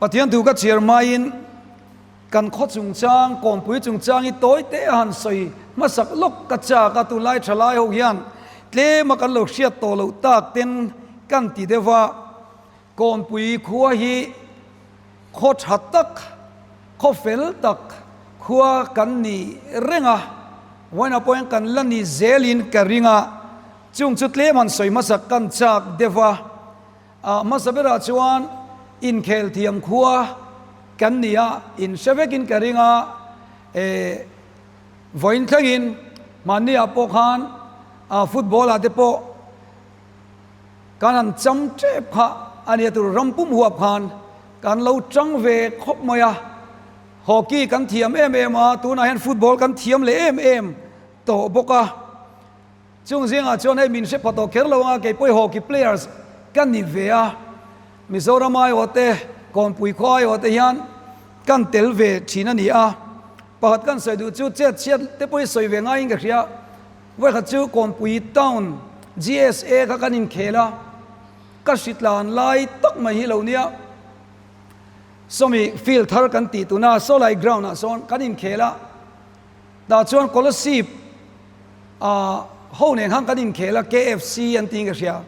Pathian thu ka chhiar hmain kan khaw chungchang, kawnpui chungchang hi tawi te a han sawi hmasak lawk ka chak a, tunlai thalai ho hian tlema kan lo hriat tawh loh tak ten kan ti deuh a, kawnpui khua hi khaw tha tak, khaw fel tak khua kan ni reng a, vawiinah pawh hian kan la ni zelin ka ring a, chung chu tlem han sawi hmasak kan chak deuh a. A hmasa berah chuan inkhel thiam khua kan ni a, in hre vekin ka ring a, eh vawiin thlengin mahniah pawh khan football ah te pawh kan han cham tep kha a nia tur ram pum huap khan kan lo tang ve khawp mai a, hockey kan thiam em em a, tunah hian football kan thiam leh em em tawh bawk a. Chung zingah chuan hei min hre pha tawh kher lo anga kei pawh hi hockey players ka ni ve a, Mizoram aiawh te, Kawnpui khua aiawh te hian kan tel ve thin a ni a. Pakhat kan sawi duh chu chet chhiat te pawh hi sawi ve ngaiin ka hria. Vawikhat chu Kawnpui town GSA kha kan inkhel a, ka hritlan lai tak mai hi lo nia. Sawmi field thar kan tih tuna Sawlai ground ah sawn kan inkhel a, tah chuan Kolasib Ah, ho nen khan kan inkhel a, KFC an tiin ka hria.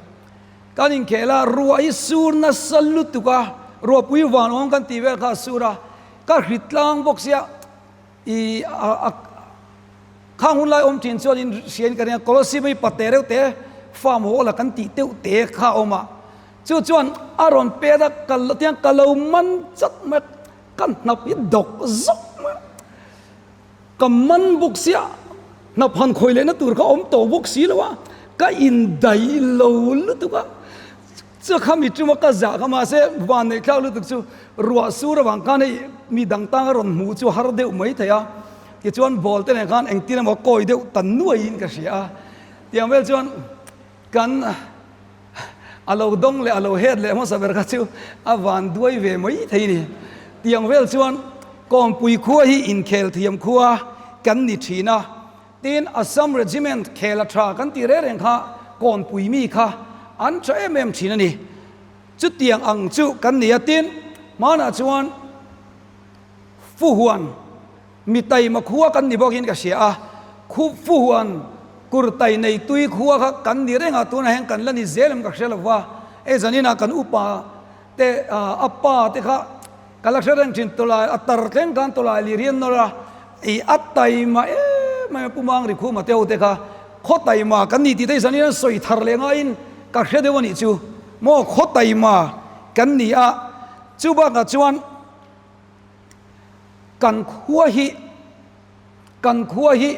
Kan inkhel a, ruah hi sur nasa lutuk a, ruahpui van awm kan tih vel kha a sur a, ka hrit tlang bawk sia, i a a khang hun lai awm thin chuan in hriain ka ring a, Colosseum hi pate reuh te farm hall a kan tih deuh te kha a awm a, chu chuan a rawn pet a, ka tiang ka lo man chat mai a, ka hnap hi dawk zawk mai a. Ka man bawk sia, hnap han khawi lehna tur kha awm tawh bawk si lo a, ka indaih lo lutuk a, chu kha mi tuma ka zah kha mahse van neih thlak lutuk chu ruah sur avang khan hei mi dang tang a rawn hmuh chu har deuh mai thei a, tichuan ball te nen khan engtin emaw kawi deuh ta nuaiin ka hria a, tiang vel chuan kan a lo dawng leh a lo het leh hmasa ber kha chu a van duai ve mai thei ni. Tiang vel chuan Kawnpui khua hi inkhel thiam khua kan ni thin a, tin Assam Regiment khel a tha kan tih reng reng kha Kawnpui mi kha an tha em em thin a ni. Chutiang ang chu kan ni a, tin hmanah chuan Fuhuan Mi taima khua kan ni bawkin ka hria a, khu fuhuan kur tai nei tui khua kha kan ni reng a, tunah hian kan la ni zel em ka hre lo va, hei zaninah kan upa te a pa te kha ka la hre reng thin tawlai a tar thleng khan tawlai lir hi an nawr a, ih a taima em em a Pu Mangri Khuma te ho te kha khaw taima kan ni tih te hi zanin an sawi thar leh ngaiin ka hre deuh a nih chu maw khaw taima kan ni a, chubakah chuan. Kan khua hi kan khua hi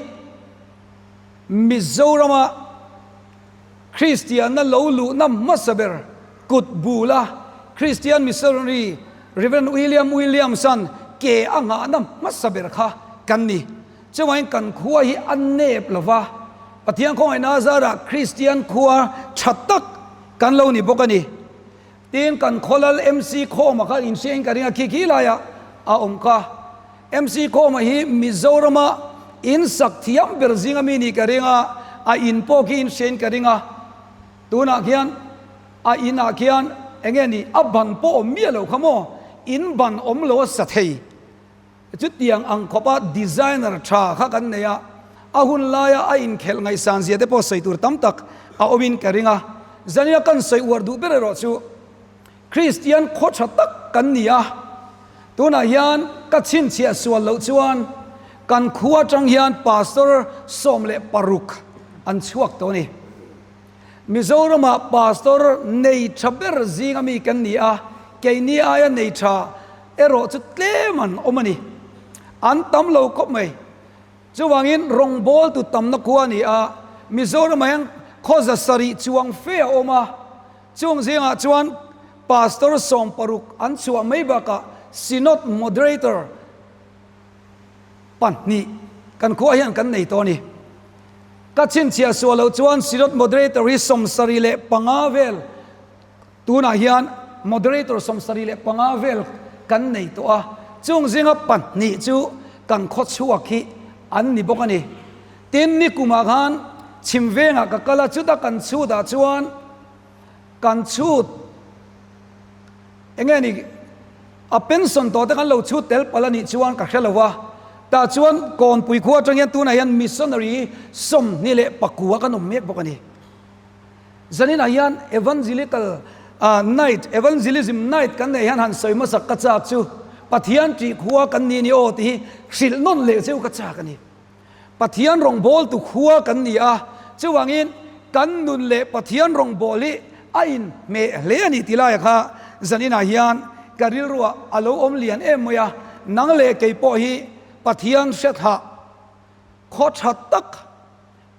Mizorama Kristianna lo luhna hmasa ber kut bula Christian Missionary Rev William Williams-a'n ke a nghahna hmasa ber kha kan ni. Chuvangin kan khua hi a nep lova, Pathian khawngaihna azarah Kristian khua tha tak kan lo ni bawk a ni. Tin, kan khawlal MC Khawma kha inhriain ka ring a, khi khi laiah a awm kha. MC Khawma hi Mizorama in sak thiam ber zinga mi nih ka ring a, a in pawh khi inhriain ka ring a. Tunah khian a inah khian eng nge ni, a ban pawh awm miah lo kha maw, in ban awm lo a sa thei. Chutiang ang khawpa designer tha kha kan nei a, a hun laia a inkhelh ngaihsan zia te pawh sawi tur tam tak a awmin ka ring a. Zania kan sawi uar duh ber erawh chu Kristian khaw tha tak kan ni a, tunah hian ka chhinchhiah sual loh chuan kan khua atang hian Pastor 16 an chhuak tawh a ni. Mizoramah Pastor nei tha ber zinga mi kan ni a, keini aia nei tha erawh chu tlem an awm a ni. An tam lo khawp mai. Chuvangin rawngbawltu tamna khua a ni a, Mizoramah hian khawza sarih chuang fe a awm a, chung zingah chuan Pastor 16 an chhuah mai bakah Synod Moderator pahnih kan khua hian kan nei tawh a ni. Ka chhinchhiah suah loh chuan Synod Moderator hi 75 vel Tunah hian Moderator 75 vel kan nei tawh a, chung zinga pahnih chu kan khawchhuak hi an ni bawk a ni. Tin, nikumah khan chhim vengah ka kal a, chuta kan chhutah chuan kan chhut eng nge ni? A pension tawh te kan lo chhut tel palh a nih chuan ka hre lo a, tah chuan Kawnpui khua atang hian tunah hian missionary 29 kan awm mek bawk a ni. Zaninah hian Evangelical Night, Evangelism Night kan neih hian han sawi hmasak ka chak chu Pathian ṭih khua kan ni ni aw tih hi hrilh nawn leh cheu ka chak a ni. Pathian rawngbawltu khua kan ni a, chuvangin kan nun leh Pathian rawngbâwl hi a inhmeh hle a ni ti laia kha zaninah hian ka rilruah a lo awm lian em mai a, nang leh kei pawh hi Pathian hriatthlah khaw tha tak,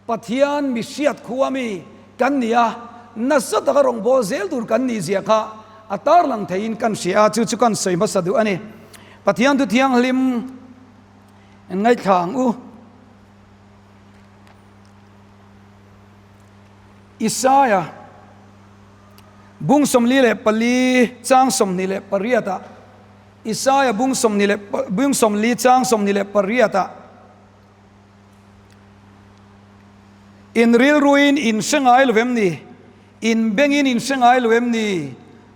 Pathian mi hriat khua mi kan ni a, nasa taka rawngbâwl zel tur kan nih zia kha a tarlang theiin kan hria a, chu chu kan sawi hmasa duh a ni. Pathian thu thianghlim. Ngaithla ang u. Isaia bung 44 chang 28 ah Isaia bung sawmhnih leh bung 40 chang 28 ah In rilruin in hre ngai lo em ni? In bengin in hre ngai lo em ni?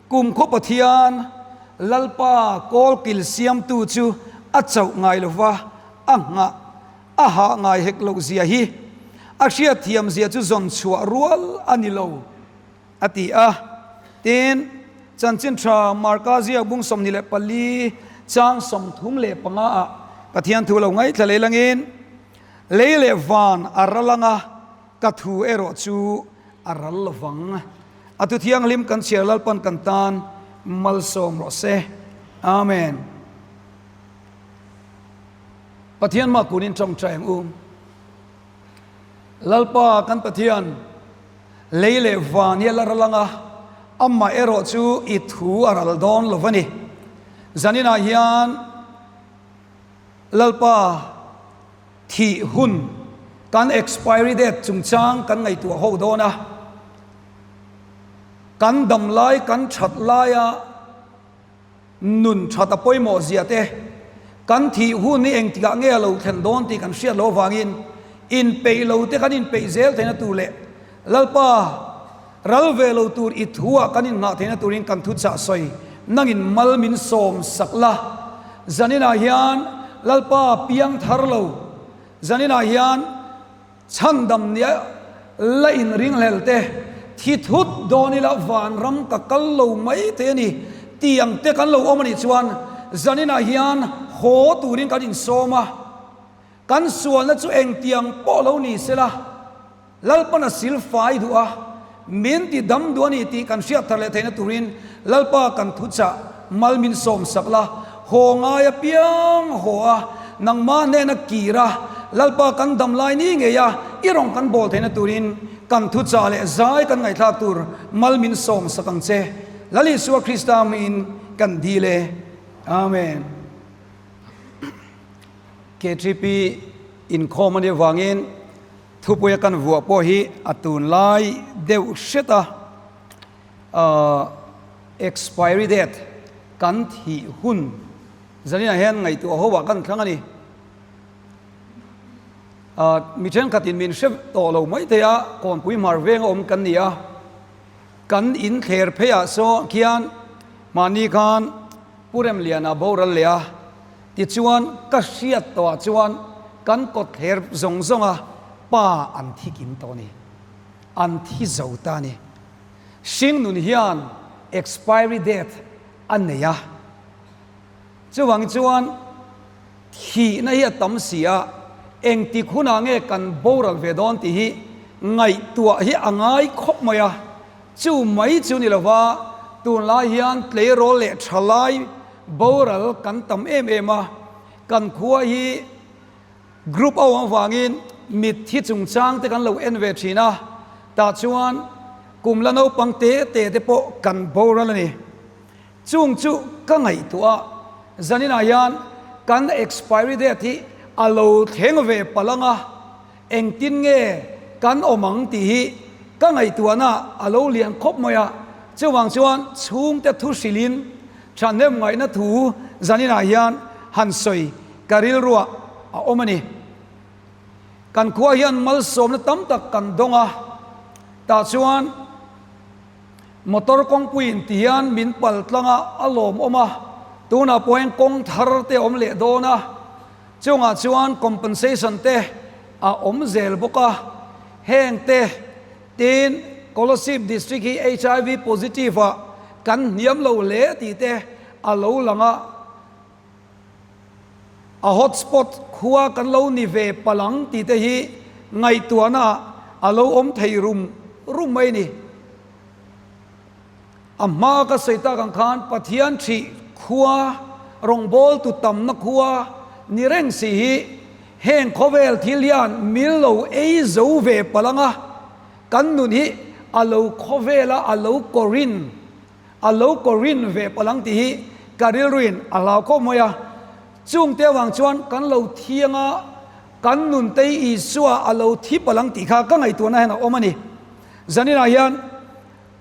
Kumkhaw Pathian, Lalpa kawlkil siamtu chu a chauh ngai lo va, a nghah, a hah ngai hek loh zia hi a hriatthiam zia chu zawn chhuah rual a ni lo, a ti a. Tin, Chanchin Tha Marka ziak bung 24 chang 35 ah Pathian thu lo ngaithla lei langin, Lei leh van a ral anga ka thu erawh chu a ral lo vang. A thu thianghlim kan chhiar Lalpan kan tan malsawm rawh se. Amen. Pathian mah kunin tawngtai ang u. Lalpa kan Pathian, lei leh van hi a la ral ang a, amah erawh chu i thu a ral dawn lo va ni. Zaninah hian Lalpa thih hun kan expiry date chungchang kan ngaihtuah ho dawn a, kan dam lai kan that laia nun that a pawimawh zia te, kan thih hun hi engtikah nge a lo thlen dawn tih kan hriat loh avangin inpeih lo te kan inpeih zel theihna tur leh Lalpa ral ve lo tur i thuah kan innghah theihna turin kan thuchah sawi nangin mal min sawm sak la. Zaninah hian Lalpa piang thar lo, zaninah hian chhandam nia la inringhlel te, thi thut dawn ila vanram ka kal lo mai thei a ni tih ang te kan lo awm a nih chuan zaninah hian haw turin kan insawm a, kan sualna chu engtiang pawh lo ni sela, Lalpan a sil fai duh a, min ti dam duh a ni tih kan hriat thar leh theihna turin Lalpa kan thuchah mal min sawm sak la, haw ngai apiang haw a, nangmah hnena kir a, Lalpa kan dam lai ni ngei a, i rawn kan bawl theihna turin kan thuchah leh zai kan ngaihthlak tur mal min sawm sak ang che. Lal Isua Krista hmingin kan dil e. Amen. KTP inkhawm a nih avangin Thupuia kan vuah pawh hi a tunlai deuh hret a, expiry date kan thih hun zaninah hian ngaihtuah ho ah kan thlang a ni. Mi thenkhatin min hre tawh lo mai thei a, Kawnpui hmar venga awm kan ni a, kan in thler pheiah saw khian mahni khan Pu Remliana boral leh a, Tichuan, ka hriat tawhah chuan kan kawtthler zawng zawnga pa an thi kim tawh a ni. An thi zo ta a ni. Hringnun hian expiry date a nei a. Chuvangin chuan thihna hi a tam si a, engtik hunah nge kan boral ve dawn tih hi ngaihtuah hi a ngai khawp mai a. Chu mai chu ni lova, tunlai hian tleirawl leh thalai Boral kan tam em em a, kan khua hi group a awm avangin mitthi chungchang te kan lo en ve thin a, tah chuan kum la naupang te te te pawh kan boral a ni. Chung chu ka ngaihtuah a, zaninah hian kan expiry date hi a lo thleng ve palh ang a, Engtin nge kan awm ang tih hi ka ngaihtuahna a lo lian khawp mai a, chuvang chuan chhungte thu hrilhin thahnem ngaihna thu zaninah hian han sawi ka rilruah a awm a ni. Kan khua hian malsawmna tam tak kan dawng a, tah chuan motor kawngpuiin ti hian min pal tlang a, a lawmawm a. Tunah pawh hian kawng thar te a awm leh dawn a, chungah chuan compensation te a awm zel bawk a, heng te tin Kolasib District hi HIV positive ah kan hniam lo hle tih te a lo lang a, a hotspot khua kan lo ni ve palang tih te hi ngaihtuahna ah a lo awm thei rum rum mai a ni. A hma ka sawi tak ang khan Pathian ṭhih khua, rawngbawltu tamna khua ni reng si hi heng khawvel thil hian mil lo ei zo ve palh ang a, kan nun hi a lo khawvel a, a lo kawrin, a lo kawrin ve palh ang tih hi ka rilruin a hlau khawp mai a. Chungte avang chuan kan lo thiang a, kan nun tei Isua a lo thi palh ang tih kha ka ngaihtuahna hian a awm a ni. Zaninah hian.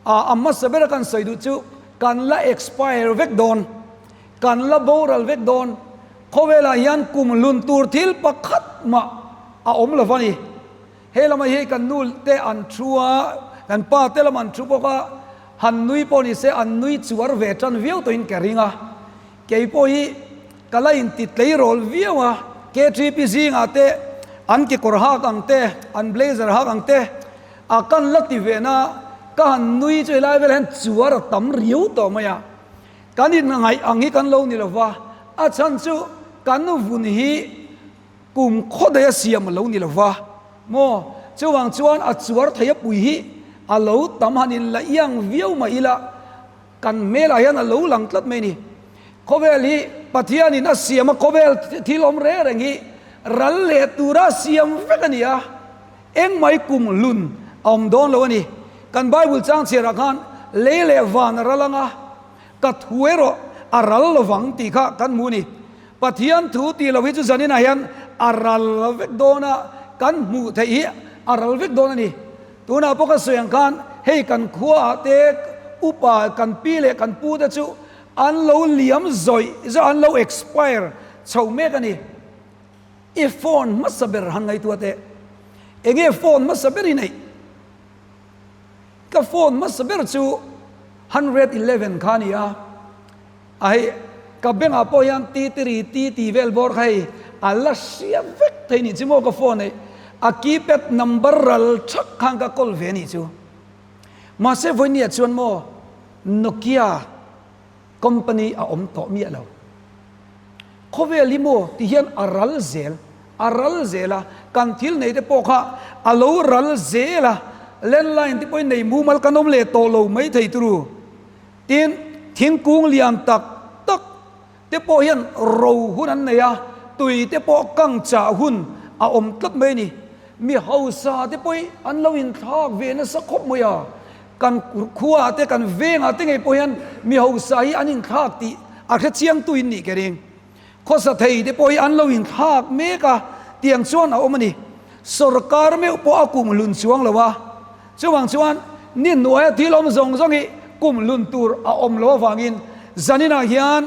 A hmasa bera kan sawi duh chu kan la expire vek dawn, kan la boral vek dawn, khawvelah hian kum hlun tur thil pakhat mah a awm lo va ni. He lamah hi kan nu te an thu a, kan pa te lam an thu bawk a, han nui pawh ni se an nui chuar ve tan viau tawhin ka ring a. Kei pawh hi ka la inti tleirawl viau a, KTP zingah te an kekawr hak ang te, an blazer hak ang te, A kan la ti ve na, ka han nui chu helai velah hian chuar a tam riau tawh mai a. Kan inngaih ang hi kan lo ni lo va, a chhan chu kan vun hi kum khaw daih a siam a lo ni lo va maw? Chuvang chuan a chuar thei a pui hi a lo tam han inla iang viau mai ila kan hmelah hian a lo lang tlat mai a ni. Khawvel hi Pathianin a siam a, khawvel thil awm reng reng hi ral leh tura siam vek a ni a. Engmai kum hlun a awm dawn lo a ni. Kan Bible chang chhiarah khan lei leh van a ral anga, ka thu erawh a ral lovang tih kha kan hmu a ni. Pathian thu tih lo hi chu zaninah hian a ral vek dawn a, kan hmuh theih hi a ral vek dawn a ni. Tunah pawh ka sawi ang khan hei kan khuaah te upa kan pi leh kan pu te chu an lo liam zawih zawih an lo expire chho mek a ni. I phone hmasa ber han ngaihtuah teh. Enge phone hmasa ber i neih? Ka phone hmasa ber chu 111 kha a ni a. A hei ka bengah pawh hian ti ti ri ti ti vel bawr kha hei a la hria vek thei nih chu maw ka phone neih. A keypad number ral thak khan ka call ve nih chu. Mahse vawinia chuan maw Nokia Company a awm tawh miah lo. Khawvel hi maw ti hian a ral zel, a ral zel a, kan thil nei te pawh kha a lo ral zel a, landline te pawhin nei mumal kan awm leh tawh lo mai thei turu. Tin, thingkung lian tak tak te pawh hian ro hun an nei a, tui te pawh kang chah hun a awm tlat mai a ni. Mi hausa te pawh hi an lo inthlak ve nasa khawp mai a. Kan khuaah te, kan vengah te ngei pawh hian mi hausa hi an inthlak tih a hre chiangtu in nih ka ring. Khawsa thei te pawh hi an lo inthlak mek a, tiang chuan a awm a ni. Sorkar meuh pawh a kum hlun chuang lo a, chuvang chuan ni hnuaia thil awm zawng zawng hi kum hlun tur a awm lo avangin zaninah hian,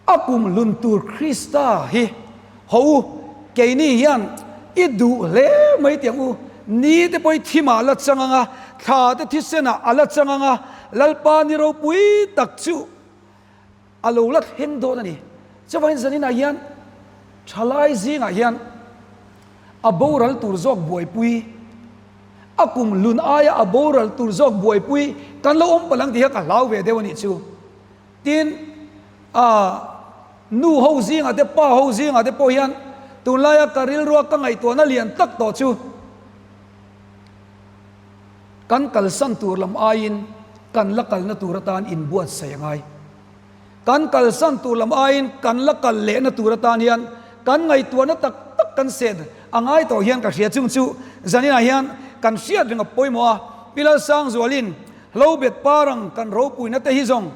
A kum hlun tur Krista hi ho u, keini hian i duh hle mai tih ang u. Ni te pawh i thimah a la chang ang a, thla te thisenah a la chang ang a, Lalpa ni ropui tak chu a lo la thleng dawn a ni. Chuvangin zaninah hian thalai zingah hian a boral tur zawk buaipui, a kum hlun aia a boral tur zawk buaipui kan lo awm palh ang tih kha ka hlau ve deuh a nih chu. Tin, a nu ho zingah te, pa ho zingah te pawh hian tunlaia ka rilrua ka ngaihtuahna lian tak tawh chu kan kalsan tur lam aiin kan la kalna tur atan inbuatsaih a ngai. Kan kalsan tur lam aiin kan la kal lehna tur atan hian kan ngaihtuahna tak tak kan sen a ngai tawh hian ka hria. Chung chu zaninah hian kan hriat reng a pawimawh a, Pi Lalsangzualin Hlobet par ang kan ropuina te hi zawng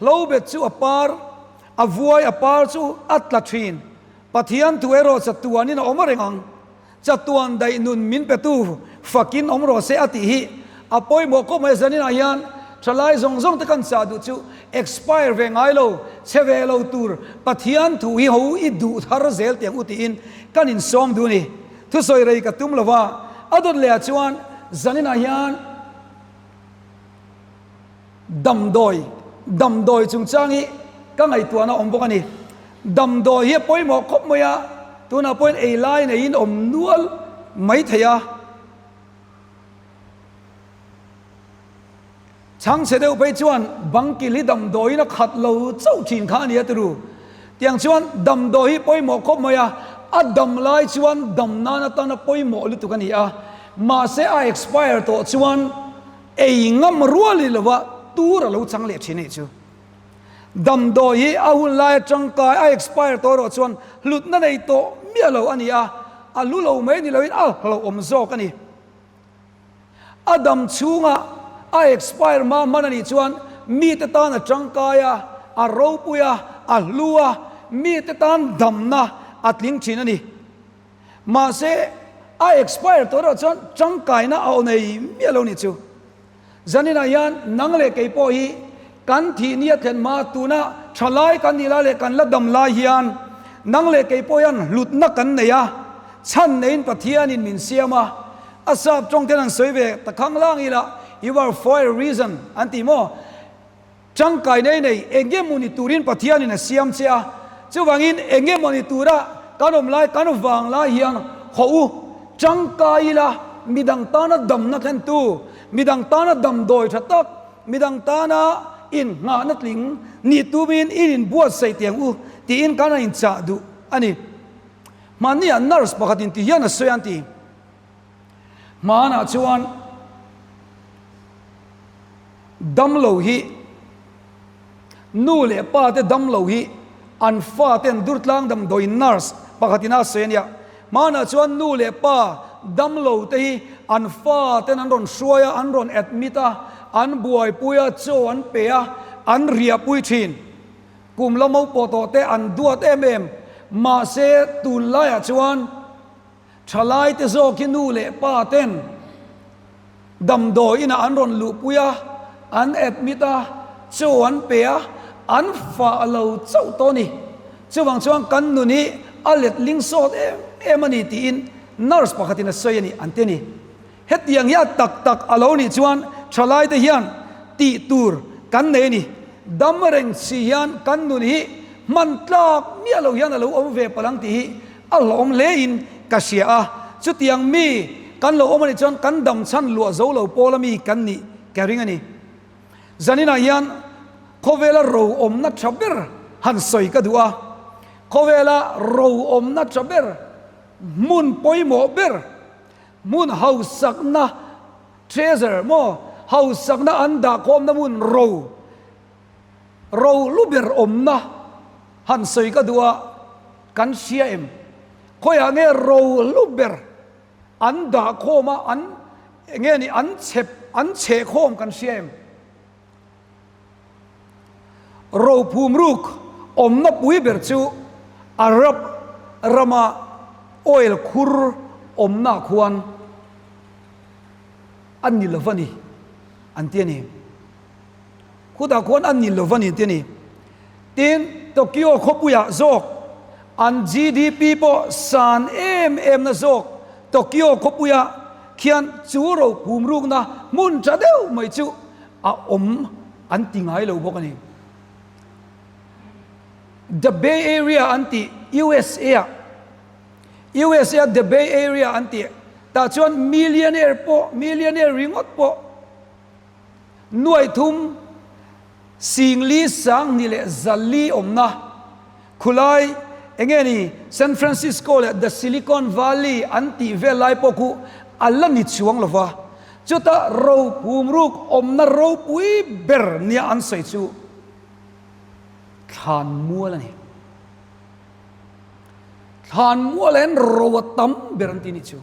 hlobet chu a par, a vuai a par chu a tla thin. Pathian thu erawh chatuanin a awm reng ang. Chatuan daih nun min petu fakin awm rawh se a tih hi a pawimawh khawp mai. Zaninah hian thalai zawng zawng te kan chah duh chu expire ve ngai lo, chhe ve lo tur Pathian thu hi ho i duh thar zel tiang u tiin kan insawm duh a ni. Thusawi rei ka tum lo va, a dawt lehah chuan zaninah hian, Damdawi. Damdawi chungchang hi ka ngaihtuahna awm bawk a ni. Damdawi hi a pawimawh khawp mai a, tunah pawhin ei lai neiin awm nual mai thei a. Chhangchhe deuh phei chuan bangkil hi damdawiin a khat lo chauh thin kha a ni a tiru. Tiang chuan damdawi hi pawimawh khawp mai a, a dam lai chuan dam nan atana pawimawh lutuk a ni a, mahse a expire tawh chuan ei ngam rual i lova tur a lo chang leh thin a nih chu. Damdawi hi a hun lai atangkai a expire tawh erawh chuan hlutna nei tawh miah lo a ni a, a hlu lo mai ni loin a hlauhawm zawk a ni. A dam chhunga a expire hma hman a nih chuan mite tan a tangkai a, a ropui a, a hlu a, mite tan damna a tling thin a ni. Mahse, a expire tawh erawh chuan tangkaina a aw nei miah lo nih chu. Zaninah hian nang leh kei pawh hi kan thih ni a thlen hma tuna thalai kan nih lai leh kan la dam lai hian nang leh kei pawh hian hlutna kan nei a, chhan neiin Pathianin min siam a, a sap tawng ten an sawi ve ta khang lang ila you are for a reason an ti maw? Tangkai nei nei eng emaw ni turin Pathianin a siam che a, chuvangin eng emaw ni tura kan awm lai, kan vang lai hian haw u, tangkai ila midang tana damna thlentu, midang tana damdawi tha tak, midang tana innghahna tling nih tumin in inbuatsaih teh ang u tiin kan han inchah duh a ni. Hmanni ah nurse pakhatin ti hian a sawi a an ti. Hmanah chuan Damlo hi nu leh pa te damlo hi an fa ten Durtlang damdawiin nurse pakhatin a sawi a nia. Hmanah chuan nu leh pa damlo te hi an fa ten an rawn hruai a, an rawn admit a, an buaipui a, chaw an pe a, an riahpui thin. Kum la mopawh tawh te an duat em em. Mahse tunlaiah chuan Thalai te zawk hi nu leh pa ten damdawi inah an rawn luhpui a, an admit a, chaw an pe a, an fah lo chauh tawh a ni. Chuvang chuan kan nun hi a letling sawt em em a ni tiin nurse pakhatin a sawi a ni an ti a ni. Hetiang hi a tak tak a lo nih chuan thalai te hian tih tur kan nei a ni. Dam reng si hian kan nun hi hman tlak miah lo hian a lo awm ve palh ang tih hi a hlawhawm hle in ka hria a. Chutiang mi kan lo awm a nih chuan kan dam chhan luah zo lo pawl a mi kan nih ka ring a ni. Zaninah hian khawvela ro awmna tha ber han sawi ka duh a. Khawvela ro awmna tha ber, hmun pawimawh ber, Hmun hausakna, treasure, maw, hausakna an dahkhawmna hmun ro, ro lu ber awmna han sawi ka duh a, kan hria em? Khawiah nge ro lu ber an dahkhawm a, an enge ni an chhep, an chhehkhawm kan hria em? Rophum ruk awmna pui ber chu Arab rama oil khur awmna khuan a ni lo va ni an ti a ni. Khutah khuan a ni lo va ni an ti a ni. Tin, Tokyo khawpuiah zawk an GDP pawh san em em na zawk Tokyo khawpuiah khian chu rophum rukna hmun tha deuh mai chu a awm an ti ngai lo bawk a ni. The Bay Area an tih USA ah USA a The Bay Area an tih tah chuan millionaire pawh millionaire ringawt pawh nuaithum Singli Sangni leh Zali awmna khulai enge ni San Francisco leh The Silicon Valley an tih vel lai pawh khu a la ni chuang lo va, chuta rophum ruk awmna ropui ber nia an sawi chu Thlanmual a ni. Thlanmual hian ro a tam ber an ti ni chu.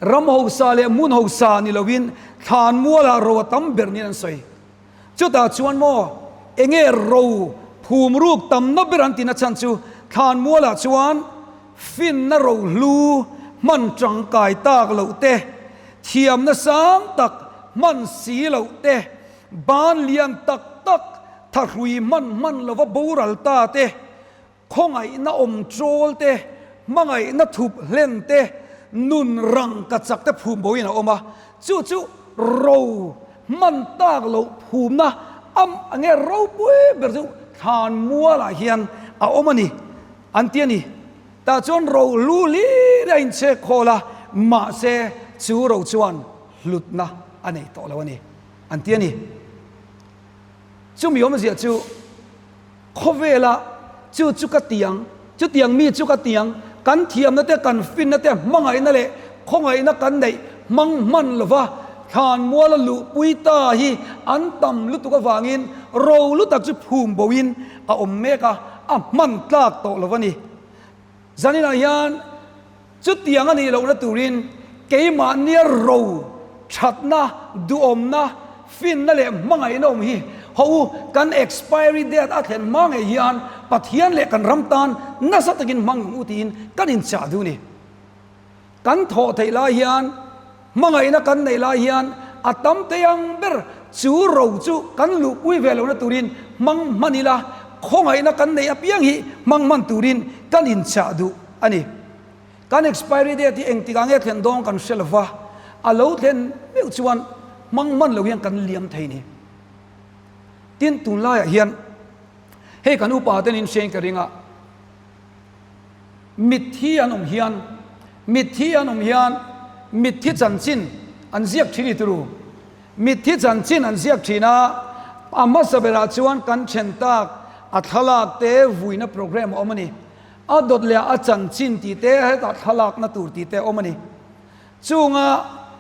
Ram hausa leh hmun hausa ni loin thlanmualah ro a tam ber niin an sawi. Chutah chuan maw enge ro phum ruk tamna ber an tina chhan chu thlanmualah chuan finna rohlu hman tangkai tak loh te, thiamna sang tak hman si loh te, ban lian tak tak thahrui hman hman lova boral ta te, Khawngaihna awm chawl te, hmangaihna thup hlen te, nun rang ka chak te phum boin a awm a, chu chu ro Hman tak loh phumna am nge ropui ber chu thlan mualah hian a awm a ni, an ti a ni. Tah chuan ro hlu hlir a inchhek khawl a, mahse chu ro chuan hlutna a nei tawh lo a ni, an ti a ni. Chumi awmzia chu Khawvela chu chu ka ti ang, chutiang mi chu ka ti ang, kan thiamna te, kan finna te, hmangaihna leh khawngaihna kan neih hmang hman lova thlanmuala luhpui ta hi an tam lutuk avangin ro lu tak chu phum boin a awm mek a, a hman tlak tawh lo a ni. Zaninah hian Chutiang a nih lohna turin keimahnia ro thatna, duhawmna, finna leh hmangaihna awm hi ho u, kan expiry date a thlen hma ngei hian Pathian leh kan ram tan nasa takin hmang ang u tiin kan inchah duh ni. Kan thawh theih lai hian, hmangaihna kan neih lai hian a tam thei ang ber chu ro chu kan luhpui ve lohna turin hmang hman ila, khawngaihna kan neih apiang hi hmang hman turin kan inchah duh a ni. Kan expiry date hi engtikah nge thlen dawn kan hre lova, a lo thlen meuh chuan hmang hman lo hian kan liam thei ni. Tin, tunlaiah hian hei kan upa ten in hriain ka ring a, mitthi an awm hian, mitthi an awm hian mitthi chanchin an ziak thin i turu. Mitthi chanchin an ziak thin a, a hmasa berah chuan kan then tak a thlalak te vuina programme a awm a ni. A dawt leh a chanchin tih te, hetah thlalakna tur tih te a awm a ni. Chunga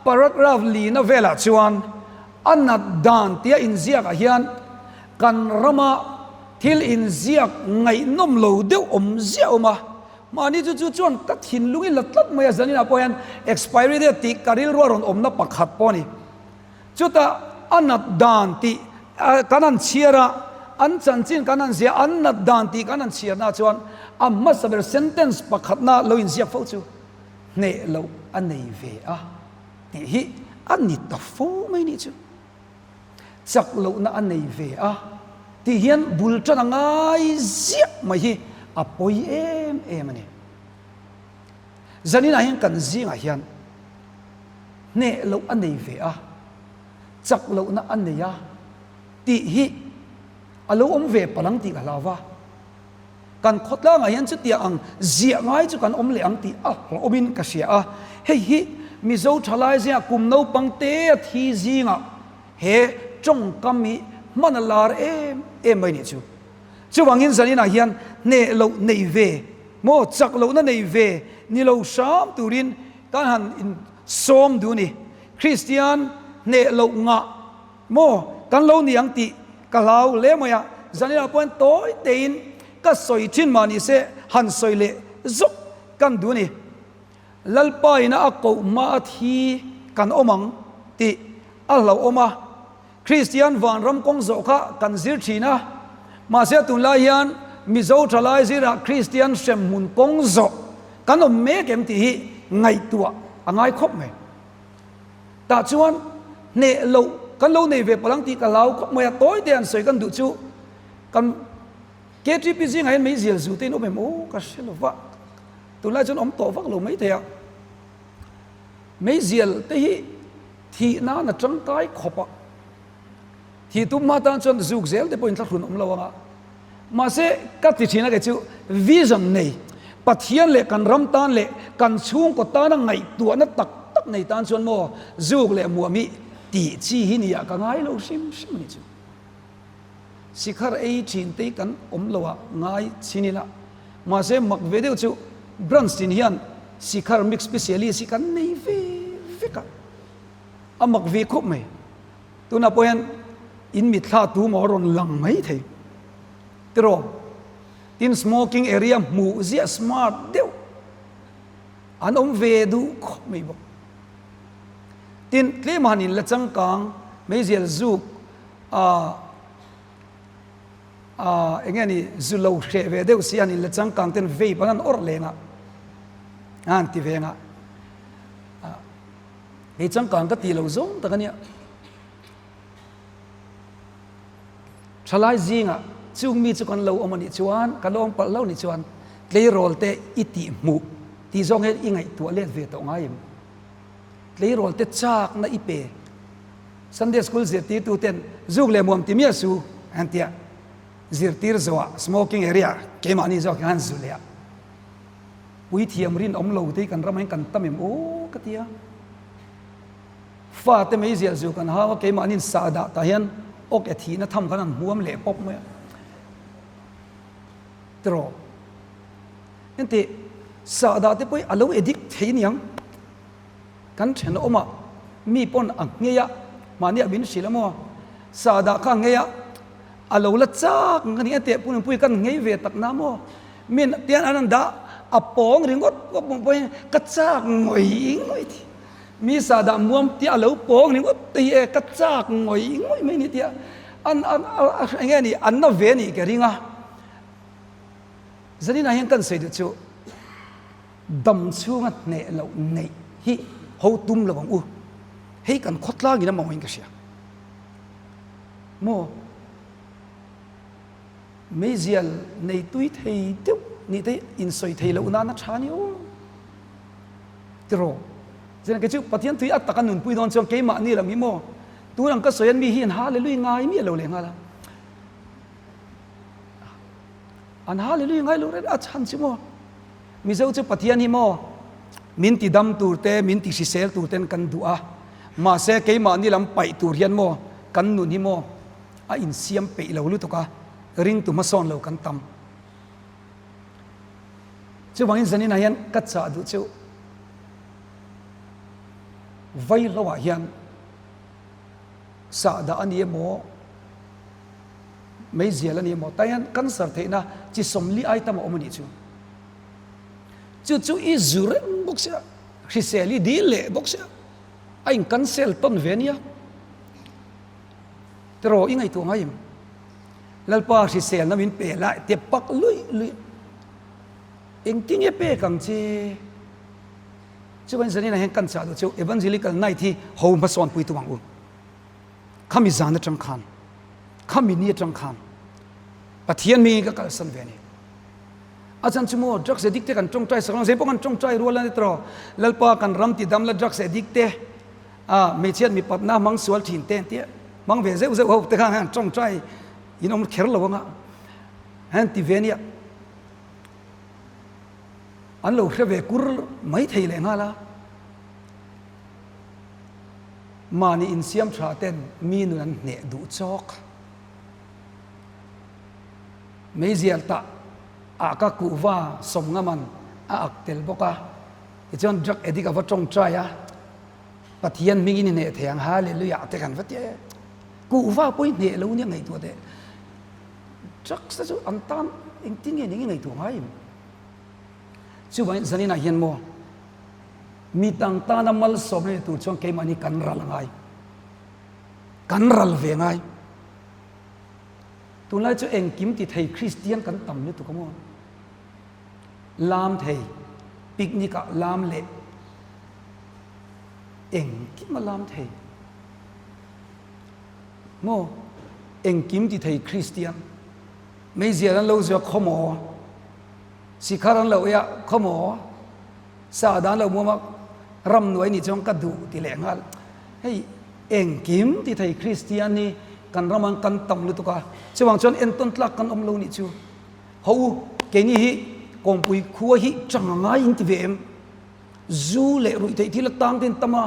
paragraph lina velah chuan a nat dan tia inziakah hian kan rama thil inziak ngaihnawm lo deuh awm ziah a awm a. Mahni chu chu chuan ka thinlung i la tlat mai a, zaninah pawh hian expiry date tih ka rilru a rawn awmna pakhat pawh a ni. Chutah a nat dan tih kan han chhiar a, an chanchin kan han ziah, an nat dan tih kan han chhiarna chuan a hmasa ber sentence pakhatna lo inziak fo chu hneh loh a nei ve a tih hi a ni ta fo mai nih chu. Chak lohna a nei ve a tih hian bul tan a ngai ziah mai hi a pawi em em a ni. Zaninah hian kan zingah hian hneh loh a nei ve a, chak lohna a nei a tih hi a lo awm ve palang tih ka hlau va. Kan khawtlangah hian chutiang ang ziah ngai chu kan awm leh ang tih a hlauhawmin ka hria a. Hei hi Mizo thalai zingah kum naupang te a thi zingah he tawngkam hi hman a lar em em mai nih chu. Chuvangin zaninah hian hneh loh nei ve maw chak lohna nei ve ni lo hram turin Kan han in sawm duh ni. Kristian hneh loh ngah maw kan lo ni ang tih ka hlau hle mai a, zaninah pawhin tawi tein ka sawi thin mah ni se han sawi leh zuk kan duh ni. Lalpa ina a koh hma a thi kan awm ang tih a hlauhawm a. Kristian vanram kawng zawh kha kan zir thin a, mahse tunlai hian Mizo thalai zirah Kristian hremhmun kawng zawh kan awm mek em tih hi ngaihtuah a ngai khawp mai. Tah chuan hneh loh kan lo nei ve palh ang tih ka hlau khawp mai a, tawi te an sawi kan duh chu kan KTP zingah hian meizial zu te in awm em aw ka hre lo va, tunlai chuan awm tawh vak lo maithei a, meizial te hi Thih nan a tangkai khawp a, thih tum hma tan chuan zuk zel te pawhin thlahrun awm lo ang a. Mahse, ka ti thin a kei chu vision nei, Pathian leh kan ram tan leh kan chhungkaw tana ngaihtuahna tak tak nei tan chuan maw zuk leh muam hi tih chi hi nia ka ngai lo hrim hrim a ni chu. Sikhar ei thin te hi kan awm lo a ngai chin ila, mahse mak ve deuh chu branch tin hian sikhar mix specialist hi kan nei ve vek a, a mak ve khawp mai. Tunah pawh hian in mitthla tu maw a rawn lang mai thei tiraw? Tin smoking area hmuh ziah smart deuh an awm ve duh khawp mai bawk. Tin tlem han in la changkang meizial zuk Aaa aaa eng nge ni zu lo hreh ve deuh si an in la changkang ten vape an han awrh leng a, a han ti veng a, ah hei changkang ka tih lo zawng tak a nia. Thalai zingah chung mi chu kan lo awm a nih chuan kan lo awm palh lo a nih chuan tleirawl te i tih hmuh tih zawng hian i ngaihtuah let ve tawh ngai em? Tleirawl te chakna i pe. Sunday school zirtirtu ten zuk leh muam ti miah su an tia zirtir zawhah smoking area keimahni zawk hian zu leh a puithiam rinawm lo te hi kan ramah hian kan tam em aw ka tia. Fate meizial zu kan hau a keimahniin sah dah tah hian awk e thihna tham khan an hmuam leh pawp mai a tiraw. Engti sah dah te pawh hi a lo addict thei aniang. Kan thenawmah mi pawn a nghei a, mahni a min hrilh a maw? Sahdah kha a nghei a, a lo la chak ang ka ni a teh pun pui kan nghei ve tak na maw? Min tian an an dah a pawng ringawt pawh pawh pawhin ka chak ngawih ngawih thi. Mi sahdah muam tia a lo pawng ringawt te hi e ka chak ngawih ngawih mai ni tia an an a eng nge ni an na ve nih ka ring a. Zaninah hian kan sawi duh chu. Dam chhunga hneh loh neih hi ho tum lo ang u. Hei kan khawtlangin a mawngin ka hria. Maw? Meizial nei tui thei deuh nih te insawi thei loh nana tha ni aw. Tiraw? Chuan kei chu Pathian tui a taka nunpui dawn chuan keimahni lam hi maw? Tun ang ka sawi an mi hi an hallelujah ngai miah lo leh nghal a. An hallelujah ngai lo reng a chhan chu maw? Mizo chu Pathian hi maw min ti dam tur te, min ti hrisel tur ten kan duh a, mahse keimahni lam paih tur hian maw kan nun hi maw a insiam peih lo lutuk a, ringtu hmasawn lo kan tam. Chuvangin zaninah hian ka chah duh chu vaihloah hian sahdah a ni emaw, Meizial a ni emaw tah hian cancer theihna chi sawmli ai tam a awm a nih chu. Chu chu i zu reng bawk sia, hrisel i dil leh bawk sia, a in cancel tawn ve ania. Tiraw i ngaihtuah ngai em? Lalpa hriselna min pe lai te pak luih luih. Engtinge pek ang che? Chuan zanin ah hian kan chah duh chu Evangelical Night hi ho hmasawn pui tum ang u. Khami zan atang khan, khami ni atang khan Pathian mi ka kalsan ve a ni. A chan chu maw drugs addict te kan tawngtai sak lo, zei pawh kan tawngtai rual a ni tawh. Lalpa kan ram ti dam la drugs addict te, a hmeichhiat mipatna hmang sual thin te tia hmang ve zeuh zeuh ho te khan han tawngtai in awm kher lo anga han ti ve nia. An lo hre ve kur mai thei leh nghal a. Mahni insiam tha ten mi nun an hneh duh chawk. Meizial tah ah ka kuhva sawmngaman a ak tel bawk a, tichuan drug addict a va tawngtai a, Pathian hmingin i hneh thei ang hallelujah te kan va ti e. Kuhva pawh i hneh lo nia ngaihtuah teh. Drugs te chu an tan engtin nge ning i ngaihtuah ngai em? Chuvangin zaninah hian maw Mi dang tana malsawmna ni tur chuan keimahni kan ral ngai. Kan ral ve ngai. Tunlai chu engkim ti thei Kristian kan tam lutuk a maw? Lam thei, picnic ah lam leh engkim a lam thei. Maw? Engkim ti thei Kristian. Meizial an lo zuah khaw maw? Sikhar an lo ei a khaw maw? Sa dan lo muam a, ramnuai nih chuan ka duh ti leh nghal. Hei engkim ti thei Kristian hi kan ramah kan tam lutuk a, chuvang chuan entawn tlak kan awm lo nih chu. Ho u, keini hi kawngpui khua hi chang a ngai in ti ve em? Zu leh ruih theih thil atang te in tam a,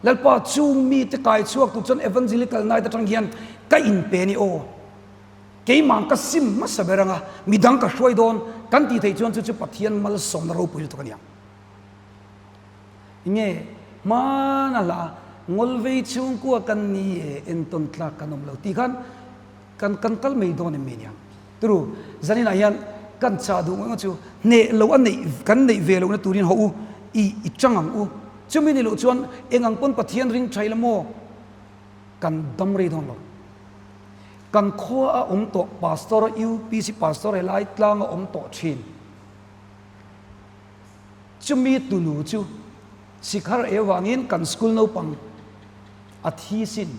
Lalpa chung mite kai chhuak tur chuan Evangelical Night atang hian ka inpe a ni aw. Keimah ka sim hmasa ber anga midang ka hruai dawn kan tih theih chuan chu chu Pathian malsawmna ropui lutuk a ni ang. Nge hmana hla ngawlvei chhungkua kan ni e entawn tlak kan awm lo tih khan kan kan kal mai dawn em mi niang. Turu zaninah hian kan chah duh ngawih ngawih chu hneh lo a neih kan neih ve lohna turin haw u i i chang ang u. Chumi ni loh chuan eng ang pawn Pathian ring tha ila maw kan dam rei dawn lo. Kan khua a awm tawh Pastor UPC Pastor helai tlang a awm tawh thin. Chumi tunu chu Sikhar e vangin kan school naupang a thi sin.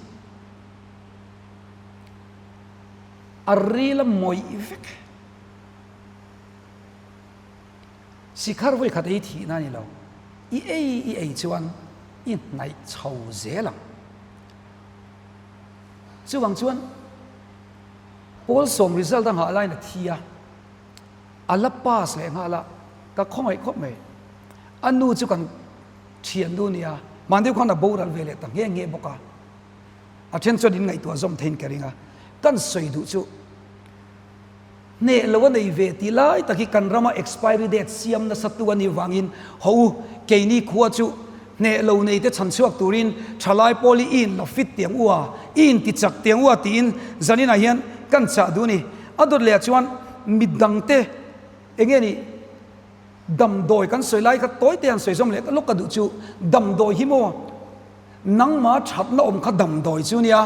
A ril a mawih vek. Sikhar vawi khat ei thihna a ni lo. I ei i ei chuan i hnaih chho zel ang. Chuvang chuan Pawlsawm result a nghah laiin a thi a, a la pass leh nghal a, ka khawngaih khawp mai. A nu chu kan thian nu nia, mahni khan a boral ve leh ta nghe nghe bawk a. A then chuan in ngaihtuah zawm theiin ka ring a, kan sawi duh chu hneh lo a nei ve tih lai tak hi kan rama expiry date siam nasa tu a nih vangin haw u, keini khua chu hneh lo nei te chhan chhuak turin thalai pawl hi i in la fit tiang u a, i in ti chak tiang u a tiin zaninah hian kan chah duh a ni. A dawt leh ah chuan midangte eng nge nih damdawi kan sawi lai kha tawi te han sawi zawm leh lawk ka duh chu damdawi hi maw? Nangma thatna awm kha damdawi chu nia,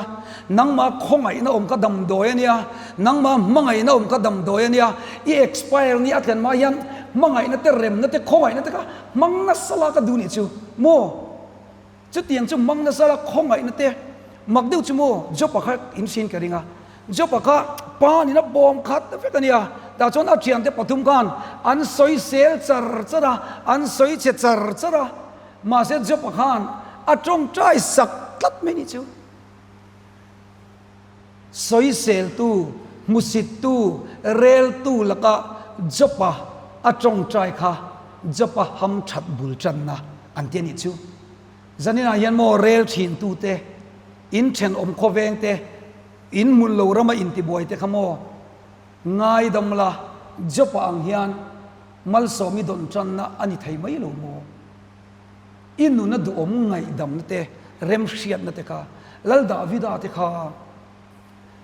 nangma khawngaihna awm kha damdawi a nia, nangma hmangaihna awm kha damdawi a nia. I expire ni a thlen hma hian hmangaihna te, remna te, khawngaihna te kha hmang nasa la ka duh nih chu maw? Chutiang chu hmang nasa la khawngaihna te mak deuh chu maw? Job-a kha in hriin ka ring a, Job-a kha pa nina bawm khat vek a nia, tah chuan a thiante pathum khan an sawisel char char a, an sawi chhe char char a. Mahse Job-a khan a tawngtai sak tlat mai nih chu. Sawiseltu, hmusittu, reltu laka Job-a a tawngtai kha Job-a ham that bul tanna an ti a nih chu. Zaninah hian maw rel thintute, in thenawm khawvengte, in hmun lo rama intibuaite kha maw ngaidam la Job-a ang hian Malsawmi dawn tanna a ni thei mai lo maw? I nuna duhawm ngaihdamna te, remhriatna te kha, Lal Davida te kha,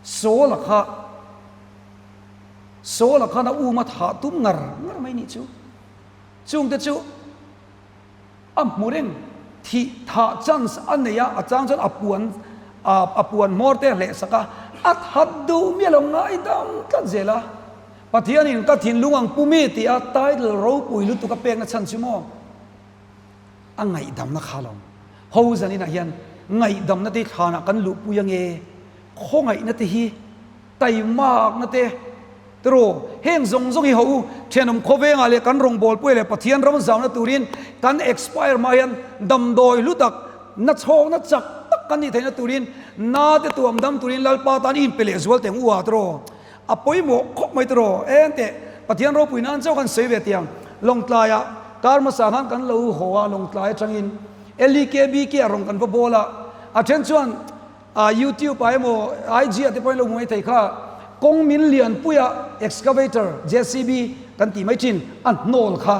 Saul-a kha, Saul-a khan a um a thah tum ngar ngar mai nih chu. Chungte chu A hmu reng, thih thah chance a nei a, a chang chuan a puan a puan hmawr te a hleh sak a, a that duh miah lo ngaidam tlat zel a. Pathianin ka thinlung ang pu mi tih a title ropui lutuk a pekna chhan chu maw? A ngaihdamna kha lo. Ho zaninah hian ngaihdamna te hi thlanah kan luhpui ange, khawngaihna te hi Taimakna te, tiraw, heng zawng zawng hi ho u, thenawm khawvengah leh kan rawngbawlpuia leh Pathian ram zauna turin kan expire hma hian damdawi hlu tak, nachhawkna chak tak kan nih theihna turin na te tuam dam turin Lalpa tan i inpe leh zual teng u a, tiraw, a pawimawh khawp mai tiraw, eng teh Pathian ropui nan chauh kan sawi ve tiang Lawngtlaiah kar hmasa khan kan lo haw a, Lawngtlai atangin LEKBK ah rawn kan va bawl a, a then chuan A YouTube ah emaw IG ah te pawhin lo hmu mai thei kha kawng min lianpuia excavator JCB kan tih mai thin a hnawl kha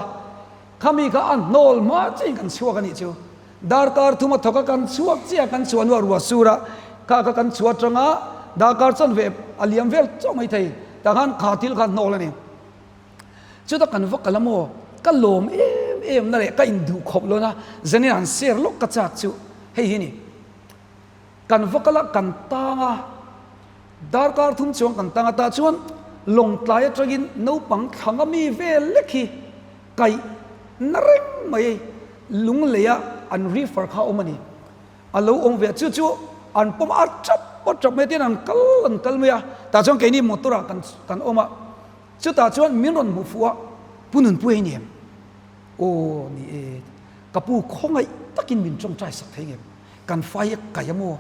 khami kha a hnawl hma chiin kan chhuak a nih chu darkar thuma thawk a kan chhuak chiah kan chhuah hnuah ruah sur a kha kha kan chhuah atanga darkar chuan ve a liam vel chauh mai thei tah khan kha thil kha hnawl a ni chuta kan va kal a maw ka lawm em em na leh ka induh khawp lawn a zan in an share lawk ka chak chu hei hi ni. Kan va kal a, kan tang a, darkar thum chuang kan tang a, tah chuan Lawngtlai atangin naupang thlanga mi vel lek hi kaih na reng mai lungleia an refer kha a awm a ni. A lo awm ve a, chu chu an pawm a, a tap a tap mai tin an kal an kal mai a, tah chuan keini motor ah kan kan awm a, chutah chuan min rawn hmuh fuh a, Pu Nunpuia i ni em? Aw ni e, ka pu khawngaih takin min tawngtai sak thei ngem? Kan fai a kai a maw?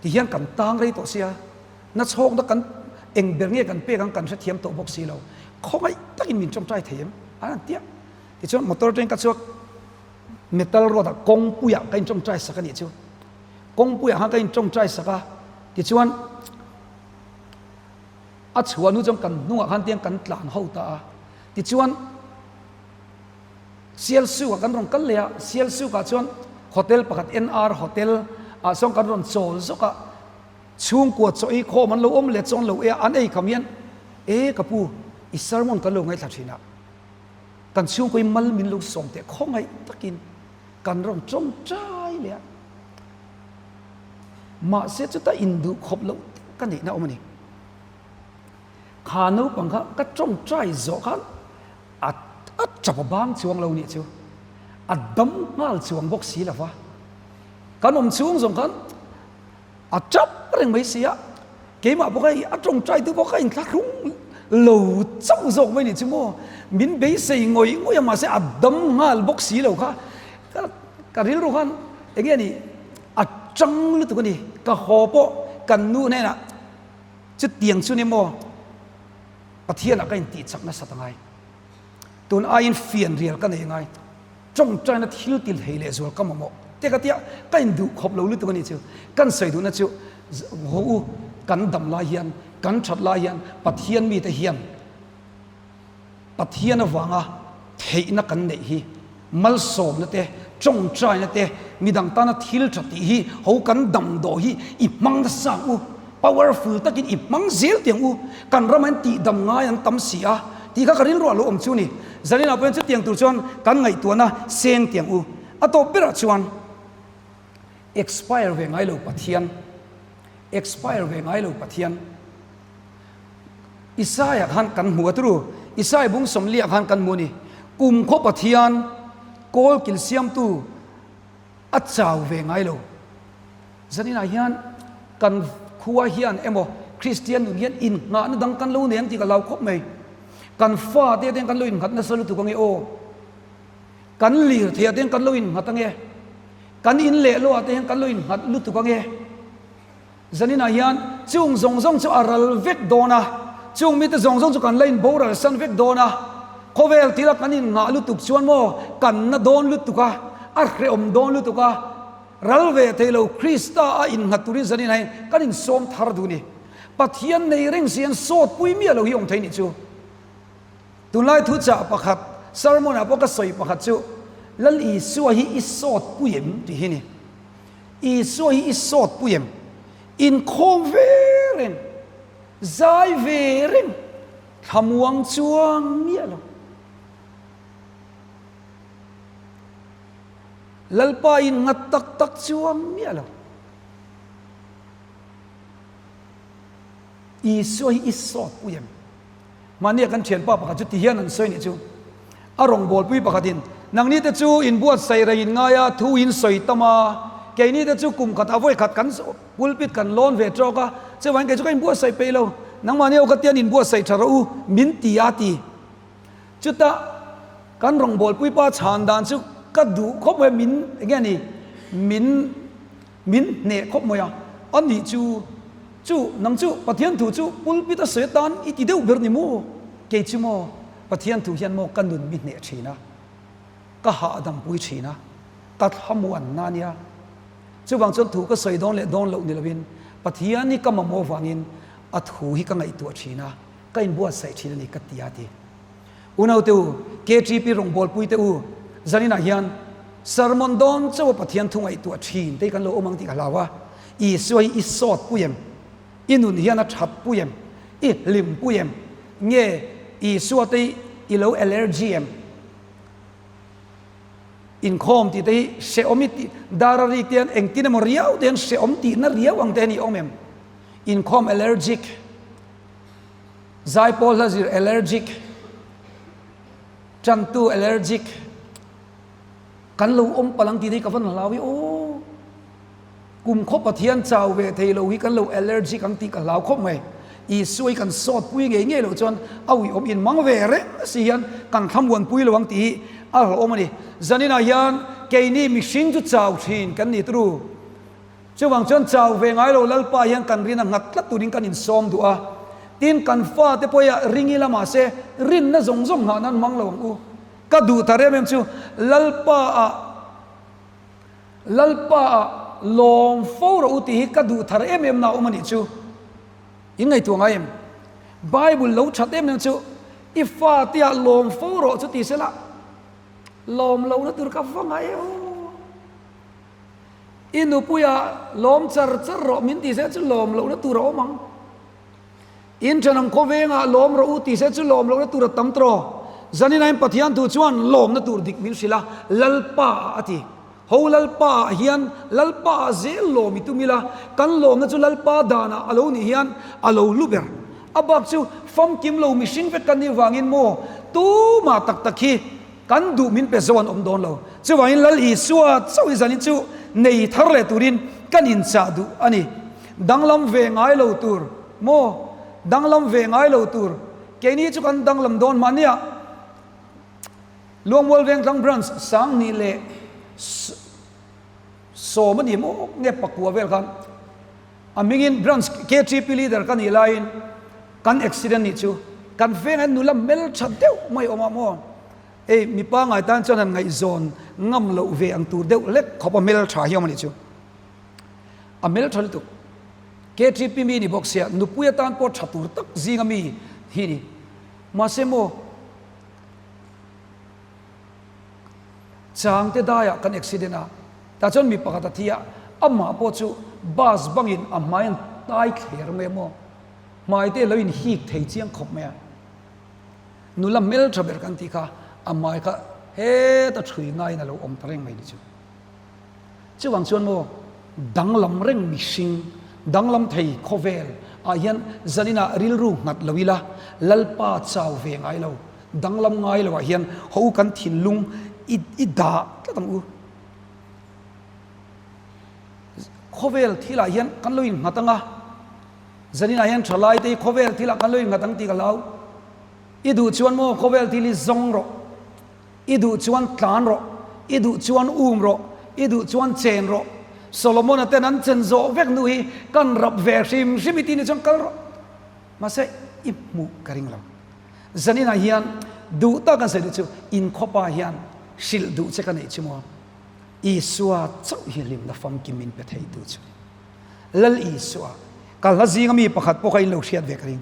Ti hian kan tang rei tawh sia, na chhawkna kan eng ber nge kan pek ang kan hrethiam tawh bawk si lo. Khawngaih takin min tawngtai thei em? An han tia. Tichuan motor atangin ka chhuak metal road ah kawngpuiah ka intawngtai sak a nih chu. Kawngpuiah khan ka intawngtai sak a, tichuan a chhuah hnu chuan kan hnungah khan tiang kan tlan ho ta a. Tichuan Sialsuk ah kan rawn kal leh a, Sialsuk ah chuan hotel pakhat NR Hotel ah sawn kan rawn chawl zawk a, chhungkua chaw ei khawm an lo awm leh chuan lo e a, an ei kham hian e ka pu i sermon kan lo ngaithla thin a, kan chhungkua hi mal min lo sawm teh khawngaih takin kan rawn tawngtai leh a, mahse chuta induh khawp loh ka neihna awm a ni. Kha naupang kha ka tawngtai zawh khan A a chap a bang chuang lo nih chu. A dam nghal chuang bawk si lo va. Kan awm chhung zawng khan a chap reng mai si a. Keimah bawk hei a tawngtai tu bawk a inthlahrung lo chauh zawk mai nih chu maw. Min beisei ngawih ngawih a mahse a dam nghal bawk si lo kha. Ka ka rilru khan eng nge ni a chang lutuk a ni. Ka haw pawh Kan nu hnenah chutiang chu ni maw Pathianah ka intihchak nasat a ngai. Tun aiin fianrial ka nei ngai. Tawngtaina thil til thei leh zual ka mamawh te ka tia ka induh khawp lo lutuk a nih chu. Kan sawi duhna chu haw u kan dam lai hian kan that lai hian Pathian mite hian Pathian avanga theihna kan neih hi malsawmna te tawngtaina te midang tana thil tha tih hi ho kan dam dawh hi i hmang nasa ang u. Powerful takin i hmang zel tiang u, kan ram an tih dam ngai an tam si a tih kha ka rilru ah lo awm chu ni. Zaninah pawhin chutiang tur chuan kan ngaihtuahna seng tiang u. A tawp berah chuan expire ve ngai lo Pathian, expire ve ngai lo Pathian. Isaiah khan kan hmu a turu, Isaiah bung sawmliah khan kan hmu a ni. Kum khaw Pathian, kawl kil siamtu a chau ve ngai lo. Zaninah hian kan khua hian emaw Kristian nun hian inngahna dang kan lo nei ang tih ka hlau khawp mai. Kan fate te kan lo innghat nasa lutuk ange aw. Kan lirtheiah te hian kan lo innghat ange. Kan in leh loah te hian kan lo innghat lutuk ange. Zaninah hian chung zawng zawng chu a ral vek dawn a, chung mite zawng zawng chu kan la inboral san vek dawn a. Khawvel thila kan inngah lutuk chuan maw kan na dawn lutuk a, a hrehawm dawn lutuk a. Ral ve thei lo Krista a innghat turin zanin ah hian kan insawm thar duh ni. Pathian nei reng si hian sawt pui miah lo hi awm thei nih chu. Tunlai thu chah pakhat sermon ah pawh ka sawi pakhat chu Lal Isua hi i sawt pui em tih hi ni. Isua hi i sawt pui em? Inkhawm ve reng, zai ve reng, thlamuang chuang miah lo. Lalpa in nghat tak tak chuang miah lo. Isua hi i sawt pui em? Mahnia kan thianpa pakhat chu ti hian an sawi nih chu. A rawngbawlpui pakhatin, Nangni te chu in buatsaih reng in ngai a, thu in sawi tam a, keini te chu kum khat a vawi khat kan pulpit kan lawn ve tawk a, chuvangin kei chu ka inbuatsaih peih lo. Nangmahni ho ka tian inbuatsaih tha rawh u, min ti a ti. Chutah kan rawngbawlpui pa chhan dan chu ka duh khawp mai a, min eng nge ni, min min hneh khawp mai a, a nih chu chu nang chu Pathian thu chu pulpit a sawi atan i ti deuh ber ni maw? Kei chu maw Pathian thu hian maw ka nun mi hneh thin a, ka hahdam pui thin a, ka thlamuanna a nia. Chuvang chuan thu ka sawi dawn leh dawn loh ni lovin Pathian hi ka mamawh vangin a thu hi ka ngaihtuah thin a. Ka inbuatsaih thin a ni ka ti a ti. Unaute u, KTP rawngbawlpui te u, zaninah hian sermon dawn chauh a Pathian thu ngaihtuah thin te hi kan lo awm ang tih ka hlau a. Isua hi i sawt pui em? I nun hian a that pui em? I hlim pui em? Nge Isua te hi i lo allergy em? Inkhawm tih te hi hrehawm i tih, dar a rik te hian engtin emaw riau te hian hrehawm tihna riau ang te hi a ni awm em? Inkhawm allergic. Zaipawl hla zir allergic, tantu allergic, kan lo awm palh ang tih hi ka van hlau i aw. Kum khaw Pathian chau ve thei lo hi kan lo allergic ang tih ka hlau khawp mai. Isua hi kan sawt pui ngei ngei loh chuan a uiawm in mang ve reng si hian kan thlamuan pui lo ang tih hi a hlauhawm a ni. Zaninah hian keini mihring chu chau thin kan ni turu. Chuvang chuan chau ve ngai lo Lalpa hian kan rin a nghat tlat turin kan insawm duh a. Tin, kan fate pawhia ring ila mahse rinna zawng zawng nghah nan hmang lo ang u. Ka duh ta rem em chu Lalpa ah Lalpa ah lawm fo rawh u tih hi ka duh thar em em na awm a nih chu. In ngaihtuah ngai em? Bible lo that em em chu i fate ah lawm fo rawh chu ti sela lawm lohna tur ka va ngai e aw. I nupuia lawm char char rawh min ti se chu lawm lohna tur a awm ang. In thenawm khawvengah lawm rawh u ti se chu lawm lohna tur a tam tawh. Zaninain Pathian thu chuan lawmna tur dik min hrilh a, Lalpa ah a ti. Ho Lalpa ah hian Lalpa ah zel lawm i tum ila, kan lawmna chu Lalpa danah a lo nih hian a lo hlu ber. A bak chu famkim lo mihring vek kan nih vangin maw tumah tak tak hi Kan duh min pe zo an awm dawn lo. Chuvangin Lal Isua chauh i zanin chu nei thar leh turin kan inchah duh a ni. Danglam ve ngai lo tur maw? Danglam ve ngai lo tur. Keini chu kan danglam dawn mahnia Luangmual Vengtlang Branch Sanghnih leh Sawm a ni maw nge pakua vel khan. A hmingin branch KTP leader ka nih laiin kan accident nih chu kan vengah hian nula hmeltha deuh mai a awm a maw? Ei mi pangngai tan chuan han ngaihzawn ngam loh ve ang tur deuh hlek khawp a hmeltha hi a awm a nih chu. A hmeltha lutuk. KTP mi ni bawk sia nupui atan pawh tha tur tak zinga mi hi ni. Mahse maw Changte daiah kan accident a, tah chuan mi pakhat a thi a, amah pawh chu bus bangin a hmai an tai thler mai a maw, hmai te lo inhik thei chiang khawp mai a, nula hmeltha ber kan tih kha a hmai kha heta thui ngaiin a lo awm ta reng mai ni chu. Chuvang chuan maw danglam reng mihring, danglam thei khawvel ah hian zaninah rilru nghat lo ila, Lalpa chau ve ngai lo, danglam ngai lo ah hian haw u kan thinlung i i dah tlat ang u. Khawvel thil ah hian kan lo innghat ang a, zaninah hian thalai te hi khawvel thil ah kan lo innghat ang tih ka hlau. I duh chuan maw khawvel thil hi zawng rawh. I duh chuan tlan rawh, i duh chuan um rawh, i duh chuan chen rawh. Solomon-a ten an chen zawh vek hnu hi kan rap ve hrim hrim i tih ni chuan kal rawh. Mahse, i hmuh ka ring lo. Zaninah hian duh tak an sawi duh chu inkhawpa hian hrilh duh che ka neih chu maw? Isua chauh hi hlimna famkim min pe theitu chu. Lal Isua, ka hla zinga mi pakhat pawh kha in lo hriat ve ka ring.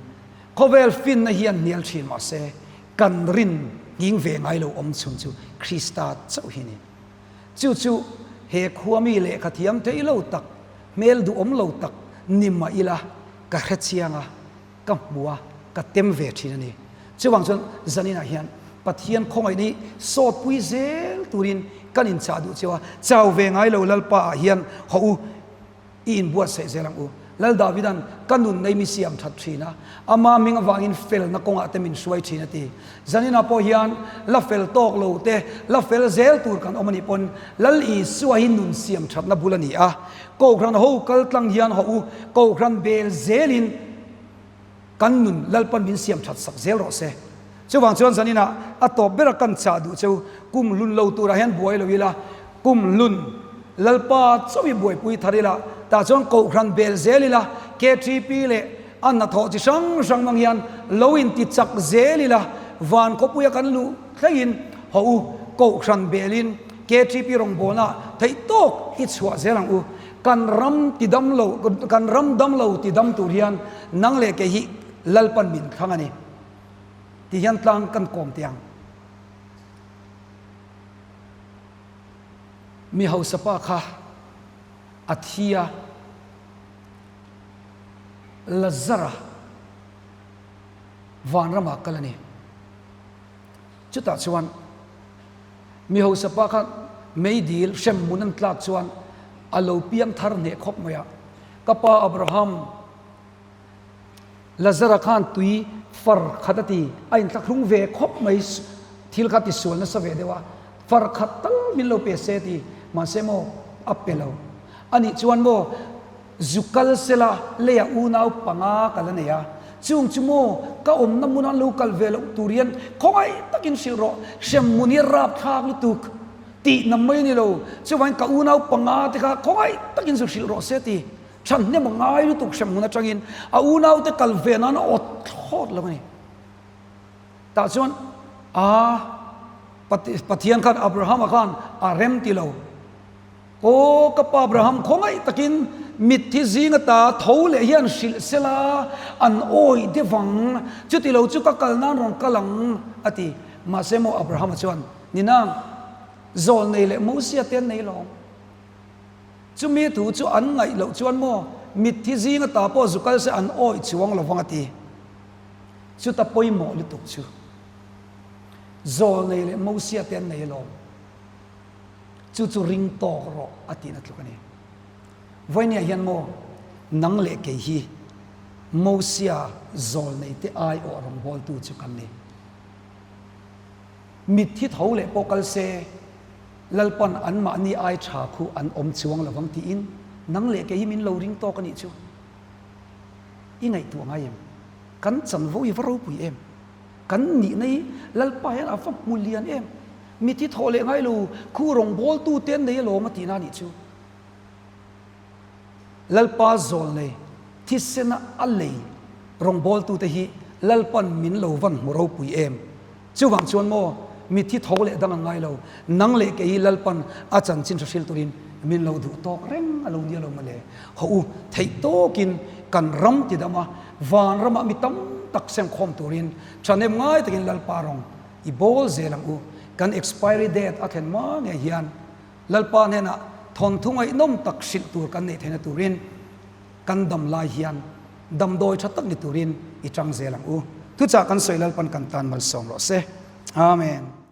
Khawvel finna hian hnial thin mahse, kan rin nghing ve ngai lo awm chhun chu Krista chauh hi a ni. Chu chu he khua mi lehkha thiam thei lo tak, hmel duhawm lo tak ni mah ila ka hre chiang a, ka hmu a, ka tem ve thin a ni. Chuvang chuan zaninah hian Pathian khawngaihna hi sawtpui zel turin kan inchah duh cheu a, chau ve ngai lo Lalpa ah hian haw u i inbuatsaih zel ang u. Lal Davida'n ka nun nei mi siam that thin a, ama hming avangin felna kawngah te min hruai thin a ti. Zaninah pawh hian la fel tawk lo te, la fel zel tur kan awm a nih pawn Lal Isua hi nun siam thatna bul a ni a. Kohhran ho kal tlang hian haw u, Kohhran bel zelin Kan nun Lalpan min siam that sak zel rawh se. Chuvang chuan zaninah a tawp bera kan chah duh cheu kum hlun lo turah hian buai lo ila, kum hlun Lalpa chauh hi buaipui thar ila, tah chuan Kohhran bel zel ila, KTP leh a hnathawh chi hrang hrang hmang hian lo inti chak zel ila, van khawpuia kan luh thlengin haw u, Kohhran belin KTP rawngbawlna theih tawk i chhuah zel ang u. Kan ram ti dam lo, kan ram dam lo ti dam tur hian nang leh kei hi Lalpan min thlang a ni tih hian tlang kan kawm teh ang. Mi hausa pa kha a thi a, Lazara vanramah kal a ni. Chutah chuan mi hausa pa kha meidil hremhmun an tlak chuan a lo piang thar hneh khawp mai a, Ka pa Abraham, Lazara khan tui far khat a ti, a inthlahrung ve khawp mai, thil kha tisual nasa ve deuh a, far khat tal min lo pe se ti, mahse maw a pe lo. Anih chuan maw Zu kal sela leiah unau panga ka la nei a, chung chu maw ka awmna hmuna an lo kal ve loh tur hian khawngaih takin hrilh rawh, hremhmun hi a rapthlak lutuk tihna mai a ni lo, chuvangin ka unau panga te kha khawngaih takin zu hrilh rawh se ti thahnem a ngai lutuk hremhmun atangin a unau te kal ve nan a awt thlawt lo a ni. Tah chuan a Pathian khan Abrahama khan a rem ti lo. Aw ka pa Abraham, khawngaih takin mitthi zing ata tho leh hian hrilh sela an awih deuh ang, chuti lo chu ka kal nan rawn kal ang, a ti. Mahse maw Abrahama chuan, Ni nang, Zawlnei leh Mosia te an nei lawm. Chumi thu chu an ngaih loh chuan maw mitthi zing ata pawh zu kal se an awih chuang lo vang, a ti. Chuta pawimawh lutuk chu Zawlnei leh Mosia te an nei lawm. Chu chu ring tawk rawh a tihna tluk a ni. Vawinia hian maw nang leh kei hi Mosia zawlneite aiawh rawngbawltu chu kan ni. Mitthi tho leh pawh kal se Lalpan anmahni ai tha khu an awm chuang lo vang tiin nang leh kei hi min lo ring tawk a nih chu. I ngaihtuah ngai em? Kan chanvo i va ropui em? Kan nihna hi Lalpa hian a va hmu lian em? Mithi thawh leh ngai lo, khu rawngbawltu te an nei alawm a tihna a nih chu. Lalpa zawl nei. Thisena a lei rawngbawltute hi Lalpan min lo van hmu ropui em? Chuvang chuan maw, mitthi tho leh dang a ngai lo, nang leh kei hi Lalpan a chanchin hre hril turin min lo duh tawk reng a lo nia lo mawle. Haw u, theih tawkin kan ram ti dam a, van ramah mi tam tak sengkhawm turin thahnem ngai takin Lalpa rawng i bawl zel ang u. Kan expiry date a thlen hma ngei hian Lalpa hnenah thawnthu ngaihnawm tak hrilh tur kan neih theihna turin Kan dam lai hian damdawi tha tak ni turin i tang zel ang u. Thuchah kan sawi Lalpan kan tan malsawm rawh se. Amen.